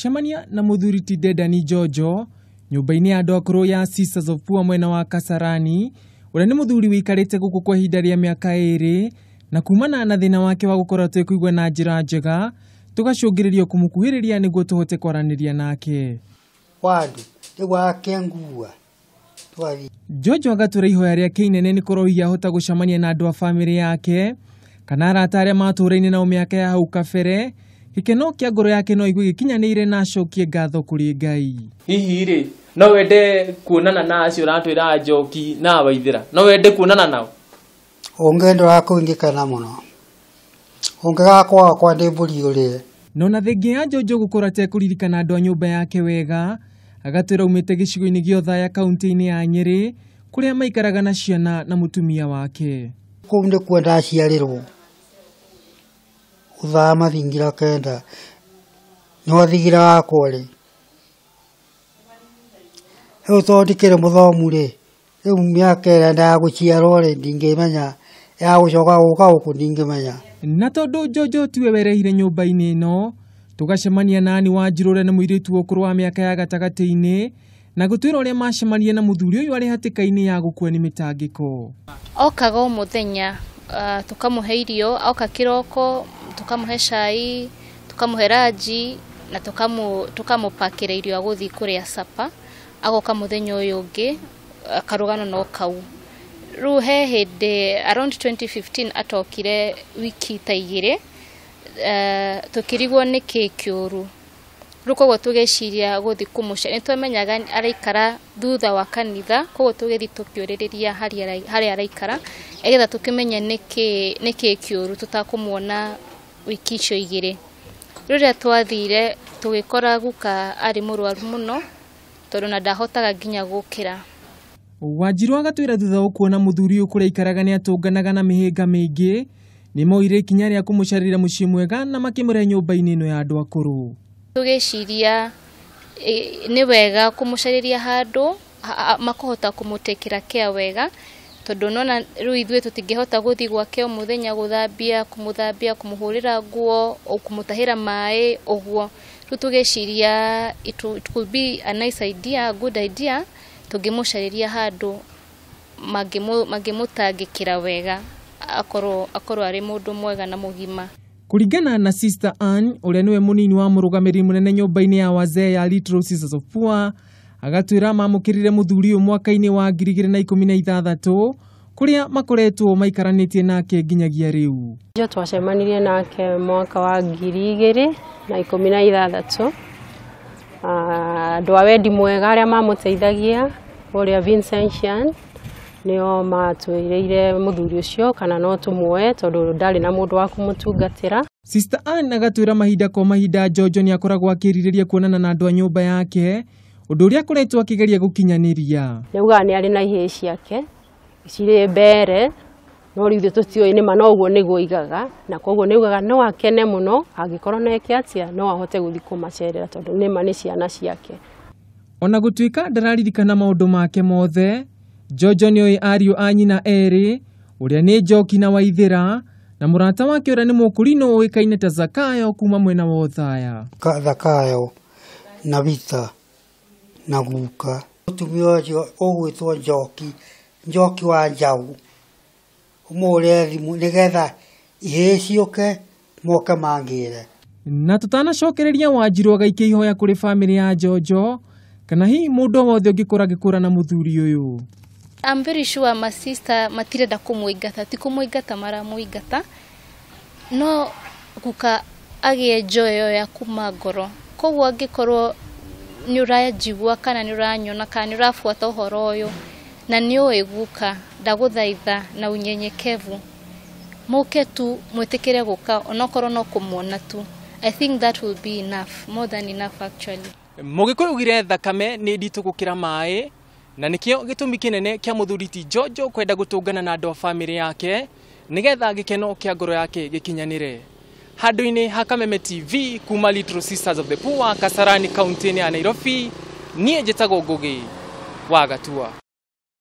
Tũgĩcemania na mũthuri ti Dedan Njonjo nyũmba-inĩ ya andũ akũrũ ya Sisters of Poor mwena wa Kasarani, ũrĩa nĩ mũthuri wĩikarĩte gũkũ kwa ihinda rĩa mĩaka 2 na kumana na thĩna wake wa gũkorwo atekũigua na njĩra njega, tũgacũngĩrĩrio kũmũkuhĩrĩria nĩguo tũhote kwaranĩria nake. Wandu nĩgwake ngua. Njonjo agatwĩra ihoya rĩake inene nĩ korwo hihi ahota gũcemania na andũ a bamĩrĩ yake kana arata arĩa matũraine nao mĩaka ya hau kabere, gĩkeno kĩa ngoro yake no igue gĩkinyanĩire na acokie ngatho kũrĩ Ngai. Hihi rĩ, no wende kuonana na acio ũratwĩra Njoki na Waithĩra? No wende kuonana nao? Ũngĩenda wakũngĩkana mũno. Ũngĩgakwaga kwa ndĩ mbũri ũrĩe. No na thengia ya Njonjo gũkorwo atekũririkana andũ a nyũmba yake wega, agatwĩra aumĩte gĩcigo-inĩ gĩa Othaya kaunti-inĩ ya Nyĩrĩ, kũrĩa maikaraga na ciana na mũtumia wake. Kũu nĩkuo ndaciarĩrwo. Ũthaa mathingira 9 nĩho thingira wakwa rĩ. Rĩu tondũ ndikĩrĩ mũthomu rĩ, rĩu mĩaka ĩrĩa ya gũciarwo rĩ ndingĩmenya, ya gũcoka gũka gũkũ ndingĩmenya. Na tondũ Njonjo tiwe werehire nyũmba-inĩ ĩno, tũgacemania na Ann Wanjirũ ũrĩa nĩ mũirĩtu wa ũkũrũ wa mĩaka ya gatagatĩ-inĩ, na gũtwĩra ũrĩa macemanirie na mũthuri ũyũ arĩ hatĩka-inĩ ya gũkua nĩ mĩtangĩko. Okaga o mũthenya, tũkamũhe irio, oka kĩroko, tũkamũhe cai, tũkamũhe ranji, na tũkamũpakĩra irio agũthiĩ kũrĩa sapa. Agoka mũthenya ũyũ ũngĩ, karũgano no kau. Rĩu he hĩndĩ around 2015 atokire wiki ta 2, tũkĩrigwo nĩkĩ kĩũru. Rĩu koguo tũgĩciria gũthiĩ kũmũceria. Nĩ twamenyaga araikara thutha wa kanitha, koguo tũgĩthiĩ tũkĩũrĩrĩria harĩa araikara, nĩgetha tũkĩmenye nĩkĩ kĩũru tũtakũmuona wiki icio 2. Rĩrĩa twathire tũgĩkora guka arĩ mũrwaru mũno, tondũ na ndahotaga nginya gũkĩra. Wanjirũ agatwĩra thutha wa kuona mũthuri ũyũ kũrĩa aikaraga nĩ atũnganaga na mĩhĩnga mĩingĩ, nĩ moire ikinya rĩa kũmũcarĩria mũciĩ mwega na makĩmũrehe nyũmba-inĩ ĩno ya andũ akũrũ. Tũgĩciria nĩ wega kũmũcarĩria handũ makũhota kũmũtekera care wega, tondũ nona rĩu ithuĩ tũtingĩhota gũthiĩ gwake o mũthenya gũthambia, kũmũthambia, kũmũhũrĩra nguo, kũmũtahĩra maĩ ũguo. Rĩu tũgĩciria it could be a nice idea, a good idea, tũngĩmũcarĩria handũ mangĩmũtangĩkĩra wega, akorwo arĩ mũndũ mwega na mũgima. Kũringana na Sister Ann, ũrĩa nĩwe mũnini wa mũrũgamĩrĩri mũnene nyũmba-inĩ ya wazee ya Little Sisters of Poor, agatwĩra mamũkĩrire mũthuri ũyũ mwaka-inĩ wa 2016, kũrĩa makoretwo maikaranĩtie nake nginyagia rĩu. Njo twacemanirie nake mwaka wa 2016. Andũ a wendi mwega arĩa mamũteithagia ũrĩa Vincentian nĩo matwĩrĩire mũthuri ũcio kana no tũmuoe tondũ ndarĩ na mũndũ wa kũmũtungatĩra. Sister Ann agatwĩra mahinda kwa mahinda Njonjo nĩ akoragwo akĩrirĩria kuonana na andũ a nyũmba yake, ũndũ ũrĩa akoretwo akĩgeria gũkinyanĩria. Nĩaugaga nĩ arĩ na ihĩĩ ciake cirĩ mbere, no rĩu ithuĩ tũtiũĩ nĩma no ũguo nĩguo oigaga, na koguo nĩaugaga no akene mũno angĩkorwo no eke atĩa, no ahote gũthiĩ kũmacerera tondũ nĩma nĩ ciana ciake. Ona gũtuĩka ndararirikana maũndũ make mothe, Njonjo nĩoĩ ariũ a nyina erĩ, ũrĩa nĩ Njoki na Waithĩra, na mũrata wake ũrĩa nĩ mũkũrinũ ũĩkaine ta Zakayo kuma mwena wa Othaya. Zakayo na Vita na guka. Mũtumia ũcio ũgwĩtwo Njoki, Njoki wa Njaũ, ũmũhũrĩre thimũ nĩgetha ihĩĩ ciũke moke mangĩre. Na tũtanacokereria Wanjirũ agaikia ihoya kũrĩ bamĩrĩ ya Njonjo, kana hihi mũndũ o wothe ũngĩkorwo agĩkũrana mũthuri ũyũ. I'm very sure my sister matirenda kũmũingata, ti kũmũingata maramũingata, no guka agĩe joy ĩyo ya kuma ngoro. Koguo angĩkorwo nĩ ũranjigua kana nĩ ũranyona kana nĩ ũrabuata ũhoro ũyũ na nĩ ũĩ guka, ndagũthaitha na unyenyekevu, mũke tu mwĩtĩkĩre gũka onokorwo no kũmuona tu. I think that will be enough, more than enough actually. Mũgĩkũyũ augire thakame nĩ nditũ gũkĩra maĩ, na nĩkĩo gĩtũmi kĩnene kĩa mũthuri ti Njonjo kwenda gũtũngana na andũ a bamĩrĩ yake nĩgetha gĩkeno kĩa ngoro yake gĩkinyanĩre. Handũ-inĩ ha Kameme TV kuma Little Sisters of the Poor, Kasarani, kaunti-inĩ ya Nairobi, niĩ njĩtagwo Ngũgĩ wa Gatua.